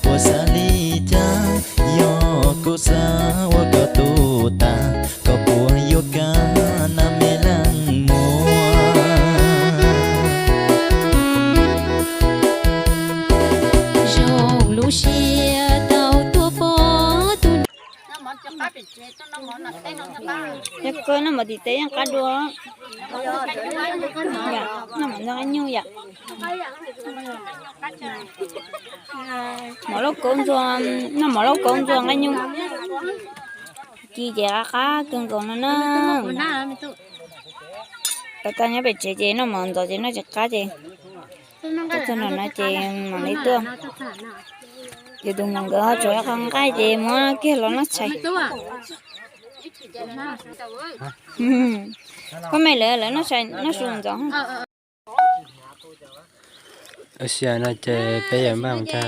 Puas xav li cas, yog kuv xav ua koj tub tas, koj puas yuav kam na me leej muam? Zoo lub siab tau tuaj pom tus Noj mov tim teb yeej qab dua. Noj mov nrog nqaij nyuj yom. Mov lauj kaub ntxuag, noj mov lauj kaub ntxuag nqaij nyuj. Ci ces qab qab kawg nkaus no na. Tau tag nyob pem tsev ces noj mov ntxov ces noj tsis qab ces tuaj txog nram no ces mam li tuaj. Ces tus muam nkawd ho tsuav qhov nqaij ces muab kiag los noj tshais. Koj me lawv lawv noj tshais noj su ntxov. Ua si no ces peb yuav npaj mus tag.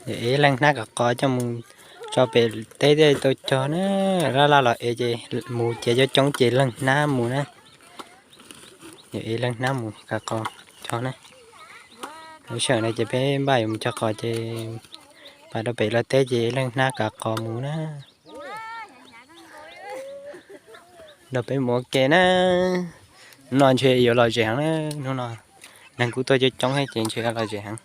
Yog ib leeg hnab kav qos coj mus tso pem teb thiaj tau cog na. Laj laj los ev ces mus ces coob coob ces leeg hnab mus na. Yog ib leeg hnab mus kav qos cog na. Lub sij hawm no ces peb npaj yuav mus cog qos ces pas rau pem lawv teb ces ib leeg hnab kav qos mus na. Nrog peb mus ua ke na. Hnub no ntshe yuav lom zem heev na. Hnub no neeg kuj tuaj coob coob thiab ces ntshe yuav lom zem heev.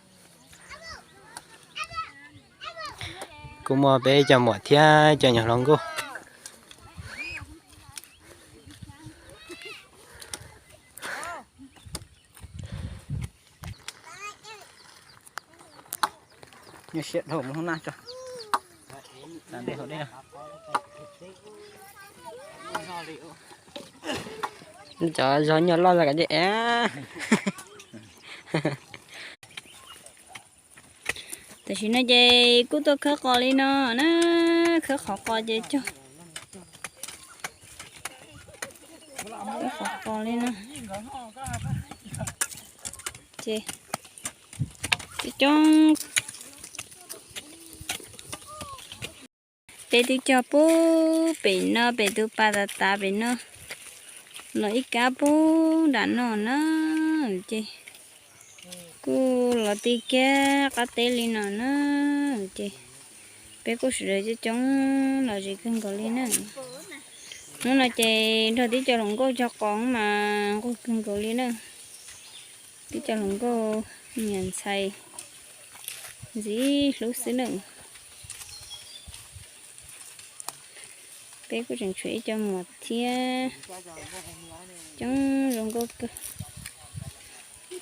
Kuj muaj peb cov muam thiab cov nyuag hluas nkauj. Nyuaj siab dhau mus hauv na tso. Cov zog nyuag loj los kav tsij ev. Tam sim no ces kuj tuaj khawb qos li no na, khawb qhov qos ces cog, khawb qhov qos li no ces coob coob. Peb twb cog pub pem no, pem tus pas tas tas pem no los ib kab pub nram no na, ces kuj los ti kiag qab teb li no na, ces peb kuj sawv daws coob coob los zis kawg nkaus li na. Hnub no ces nrog tib co hluas nkauj cog qos mas nquag kawg nkaus li na. Tib co hluas nkauj nyiam ntxhais ntxim hlub xwb na. Peb kuj tseem tshuav ib co muam thiab, coob zoo nkauj kawg.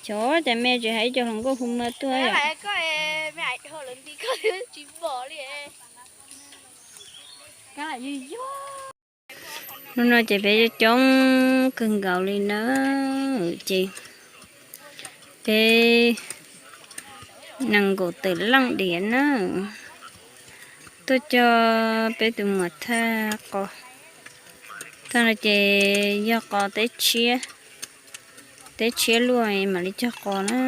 Xyov cas me tsis hais ib co hluas nkauj hu me tuaj yom. Hnub no ces peb coob coob kawg nkaus li na, ces peb nees nkaum tawm leej diam na, tuaj cog peb tus muam thaj qos. Thaj no ces yog qos teb tshiab, teb tshiab luaj mam li cog qos na.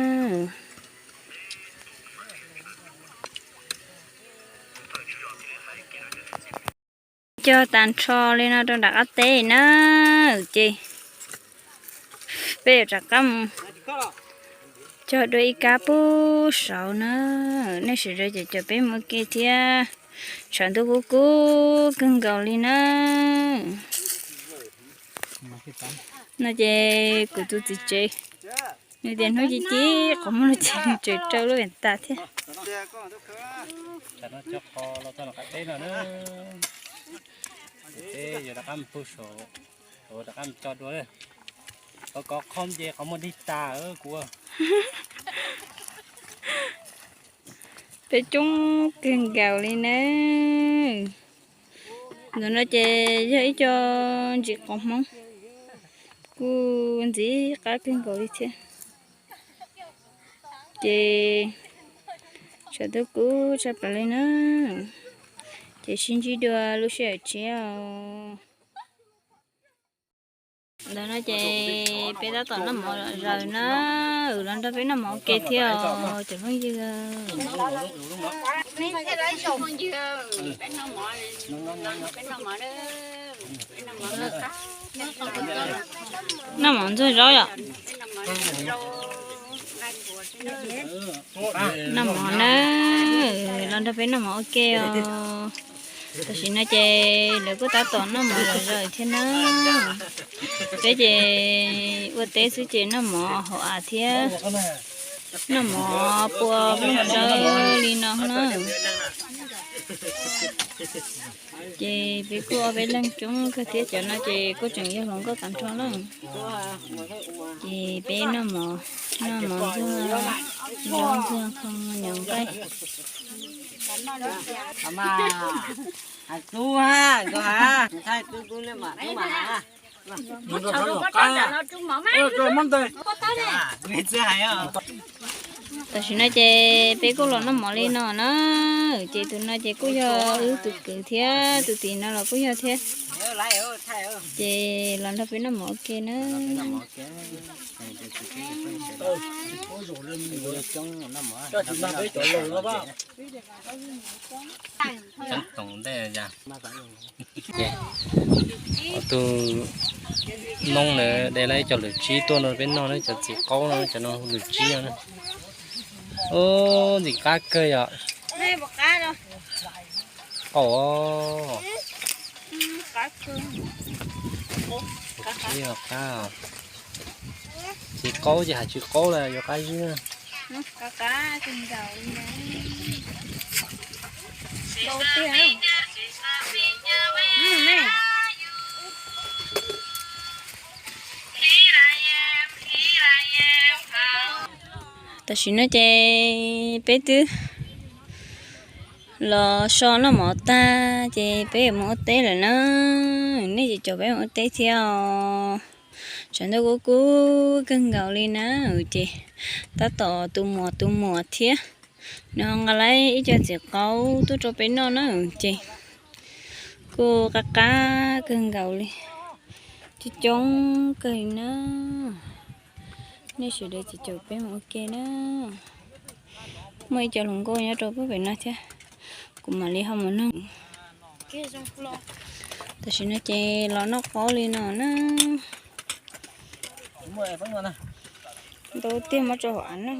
Cog tag nrho li no rau nram qab teb na, ces peb yuav rov qab mus cog dua ib kab pub saud na. Nej sawv daws ces caum peb mus ua ke thiab. Tshav ntuj kub kub kawg nkaus li na. No ces kuv tus txiv tsev nws tias hnub ci ci qhov muag no ces nws tseem rau lub ventana thiab. Peb yuav rov qab mus pug saum, rov qab mus cog dua. Kov kov qhov ces qhov muag dig tas kuv. Peb coob kawg nkaus li na. Ntawm no ces yog ib co ntsis qos Hmoob, kuj ntxim qab kawg nkaus li thiab. Ces tshav ntuj kub tshaj plaws li na, ces sib ntsib dua lub sij hawm tshiab os. Ntawm no ces peb tab tom noj mov zom zaws na, los nrog peb noj mov ua ke thiab os cov phooj ywg. Noj mov ntxuag zaub yom. Noj mov na, los nrog peb noj mov ua ke os. Tam sim no ces lawv kuj tab tom noj mov zom zaws thiab na. Peb ces ua teb xwb ces noj mov hauv av thiab, noj mov pua plooj tsawb li no na. Ces peb kuj ob peb leeg coob kawg thiab, cov no ces kuj tseem yog hluas nkauj tag nrho na. Ces peb noj mov, noj mov ntxuag, noj ntxuag qhov nyob nqaij. Tam sim no ces peb kuj los noj mov li no na. Ces tus no ces kuj yog wb tus kwv thiab, tus tim no los kuj yog thiab. Ces los nrog peb noj mov ua ke na. Tus noob ntawd de lawm ib co lwm tsib tuaj no peb noj na, cov txiv qaub no, cov no hu lwm tsib no na. Ub, ntxim qab kawg yom. Qaub. Txiv qaub ces hais tsis qaub los yuav qab zib. Tam sim no ces peb twb los so noj mov tag ces peb yuav mus ua teb lawm na. Nej ces caum peb mus ua teb thiab os. Tshav ntuj kub kub kawg nkaus li na. Ces tab tom tus muam tus muam thiab nws ho nqa lawm ib co txiv qaub tuaj rau peb noj na. Ces kuj qab qab kawg nkaus li, coob coob kawg li na. Nej sawv daws ces caum peb mus ua ke na. Muaj ib co hluas nkauj nyob rau pem no thiab, kuv mam li ho mus nug. Tam sim no ces los noj qaub li no na. Ntau tiag, muab tso hauv av na.